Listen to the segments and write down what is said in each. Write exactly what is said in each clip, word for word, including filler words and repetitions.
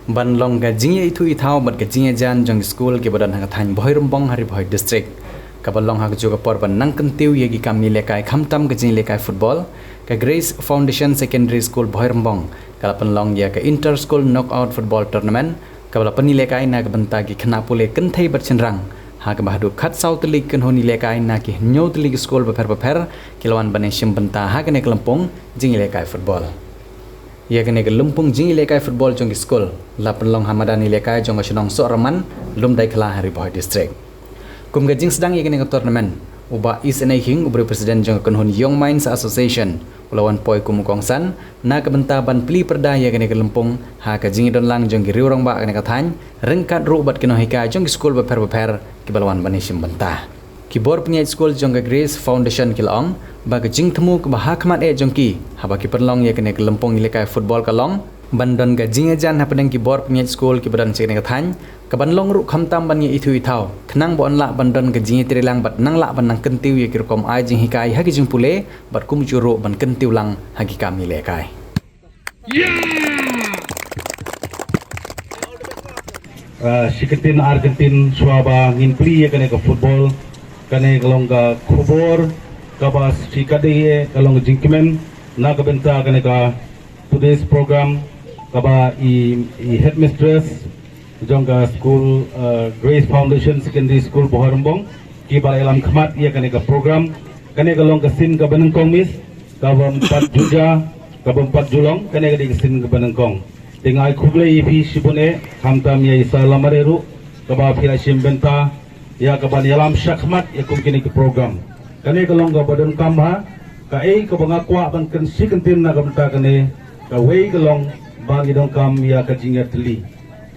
Ban long ka jingïaithuh ithaw bad ka jingïajan jong ki skul kiba don ha ka thaiñ Bhoirymbong ha Ri Bhoi District, kaba long ha kajuh ka por ban nang kyntiew ïa ki kam ïalehkai khamtam ka jingïalehkai football, ka Grace Foundation Secondary School Bhoirymbong ka la pynlong ïa ka Inter School Knockout Football Tournament kaba la pynïalehkai na ka bynta ki khynnah pule kynthei bad shynrang, ha kaba haduh khatsaw tylli ki kynhun ïalehkai na ki hynñiew tylli ki skul bapher bapher ki la wan ban ïashim bynta ha kane ka lympung jingïalehkai football. Ïa kane ka lympung jingïalehkai football jong ki skul la pynlong ha madan ïalehkai jong ka shnong Sohraman, Lumdaikhla ha Ri Bhoi District. Kum ka jingsdang ïa kane ka tournament, u Bah Isynei Hinge, uba dei u president jong ka kynhun Young Minds Association, u la wan poi kum u kongsan na ka bynta ban plie pyrda ïa kane ka lympung ha ka jingïadonlang jong ki riew rangbah kane ka thaiñ, ryngkat ruh bad ki nonghikai jong ki skul bapher bapher kiba la wan ban ïashim bynta. Ki bor pynïaid skul jong ka Grace Foundation ki la ong ba ka jingthmu kaba ha khmat eh jong ki haba ki pynlong ïa kane ka lympung ïalehkai football ka long ban don ka jingïajan hapdeng ki bor pynïaid skul kiba don sha kane ka thaiñ, kaban long ruh khamtam ban ïaithuh ithaw khnang ba yn lah ban don ka jingïatreilang bad nang lah ban nang kyntiew ïa ki rukom ai jinghikai ha ki jingpule bad kumjuh ruh ban kyntiew lang ha ki kam ïalehkai. Ah, shi kyntien ar kyntien shuwa ba ngin plie ïa kane ka football, kane ka long ka khubor kaba shi katdei eh ka long ka jingkmen na ka bynta kane ka today's program, kaba i, i headmistress jong ka school, ah, Grace Foundation Secondary School Bhoirymbong, kiba la ïalam khmat ïa kane ka program. Kane ka long ka sien kaba nyngkong, miss, kaba ym pat ju jia, kaba ym pat ju long, kane ka dei ka sien kaba nyngkong. Te nga ai khublei ïa phi shibun eh, khamtam ïa i Sir Lamare ruh, kaba phi la shim bynta ïa kaban ïalam shakhmat ïa kum kine ki program. Kane ka long kaba donkam bha, kaei kaba nga kwah ban kren shi kyntien na ka bynta kane, kawei ka long ba ngi donkam ïa ka jingïatylli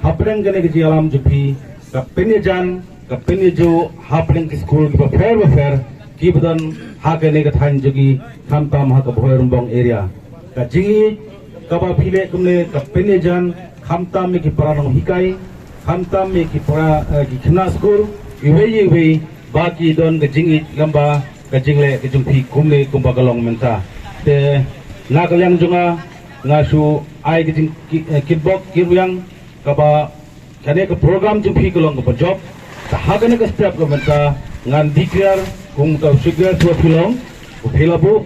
hapdeng kane ka jingïalam jong phi, ka pynïajan, ka pynïajuh hapdeng ki skul kiba pher bapher kiba don ha kane ka thaiñ jong ngi, khamtam ha ka Bhoirymbong area. Ka jingïeit kaba phi leh kumne ka pynïajan, khamtam ïa ki para nonghikai, khamtam ïa ki para, eh, ki khynnah skul, iwei iwei, ba ki don ka jingïeit lyngba ka jingleh ka jong phi kumne kumba ka long mynta. Te na ka liang jong nga, nga shu ai ka jing ki, eh, kitbok kitrwiang kaba kane ka program jong phi ka long kaba jop. Te ha kane ka step ka mynta ngan declare kum ka u shu declare shuwa phi long, u phi la buh,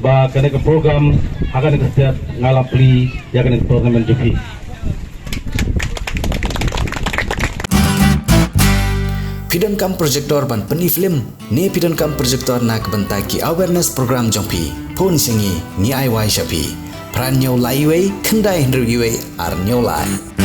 ba kane ka program ha kane ka step nga la plie ïa kane ka tournament jong phi. Phi donkam projector ban pyni film ne phi donkam projector na ka bynta ki awareness program jong phi? Phone sha ngi, ngi ai wai sha phi. Phra hynñiew lai iwei, khyndai hynriew iwei, ar hynñiew lai.